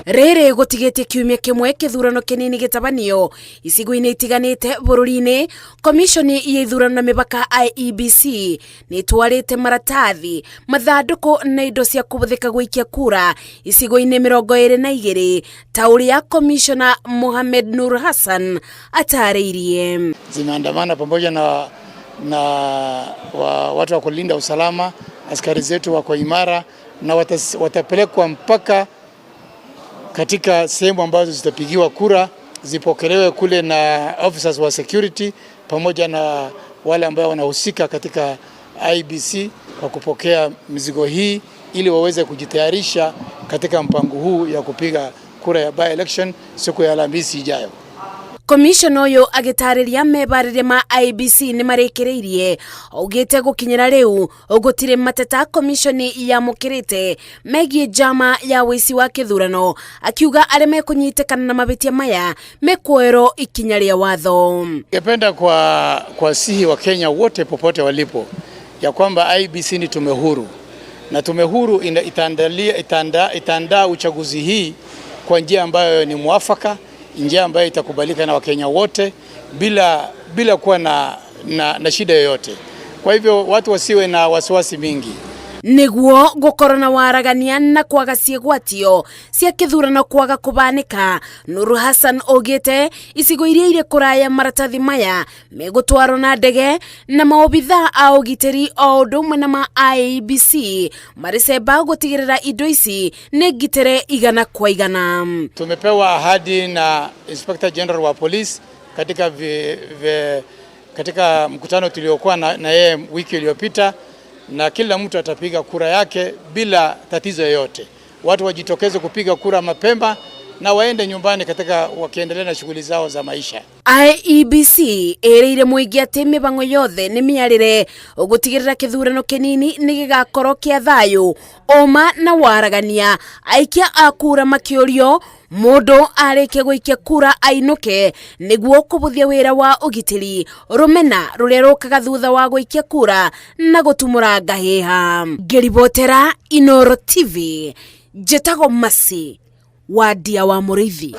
Rĩrĩ gũtigĩtie kiumia kĩmwe kĩthurano kĩnini gĩtabanio icigo-inĩ itiganĩte bũrũri-inĩ, komishoni ya ithurano na mĩbaka IEBC nĩ ĩtwarĩte maratathi, mathandũkũ na indo cia kũhũthĩka gũikia kura icigo-inĩ 22 ta ũrĩa komishona Mohamed Nur Hassan atarĩirie. Zimeandamana pamoja na watu wa kulinda usalama, askari zetu wako imara na watapelekwa mpaka katika sehemu ambazo zitapigiwa kura, zipokelewe kule na officers wa security pamoja na wale ambao wanahusika katika IEBC kwa kupokea mizigo hii ili waweze kujitayarisha katika mpango huu ya kupiga kura ya by election siku ya Alhamisi ijayo. Komishona ũyũ agĩtarĩria mebarĩria ma IEBC nĩ marĩkĩrĩirie, augĩte gũkinyĩra rĩu gũtirĩ mateta komishoni yamũkĩrĩte megiĩ njama ya ũici wa kĩthurano, akiuga arĩa mekũnyitĩkana na mavĩtia maya mekuoerwo ikinya rĩa watho. Ningependa kwa kuwasihi Wakenya wote popote walipo ya kwamba IEBC ni tume huru na tume huru itaandaa uchaguzi hii kwa njia ambayo ni mwafaka, njia ambayo itakubalika na Wakenya wote bila kuwa na shida yoyote. Kwa hivyo watu wasiwe na wasiwasi mingi. Niguo gukorwo na waragania na kwaga ciĩgwatio cia kĩthurano kwaga kũbanĩka, Nuru Hassan augĩte icigo iria irĩ kũraya maratathi maya megũtwarwo na ndege na maobithaa a ũgitĩri o ũndũ ũmwe na ma IEBC marĩ cemba gũtigĩrĩra indo ici nĩ ngitĩre 100%. Tumepewa ahadi na Inspector General wa Police katika mkutano tuliokuwa na yeye wiki iliyopita, na kila mtu atapiga kura yake bila tatizo yoyote. Watu wajitokeze kupiga kura mapema na waende nyumbani katika wakiendelea na shughuli zao za maisha. IEBC ĩrĩire mũingĩ atĩ mĩbango yothe nĩ mĩarĩre gũtigĩrĩra kĩthurano kĩnini nĩ gĩgakorwo kĩa thayũ, ũma na waragania. Aikia a kura makĩũrio mũndũ arĩkia gũikia kura ainũke nĩguo kũbũthia wĩra wa ũgitĩri, rũmena rũrĩa rũkaga thutha wa gũikia kura na gũtumũra ngahĩha. Ngĩribotera Inooro TV, njĩtagwo Mercy Wandia wa Mũrĩithi.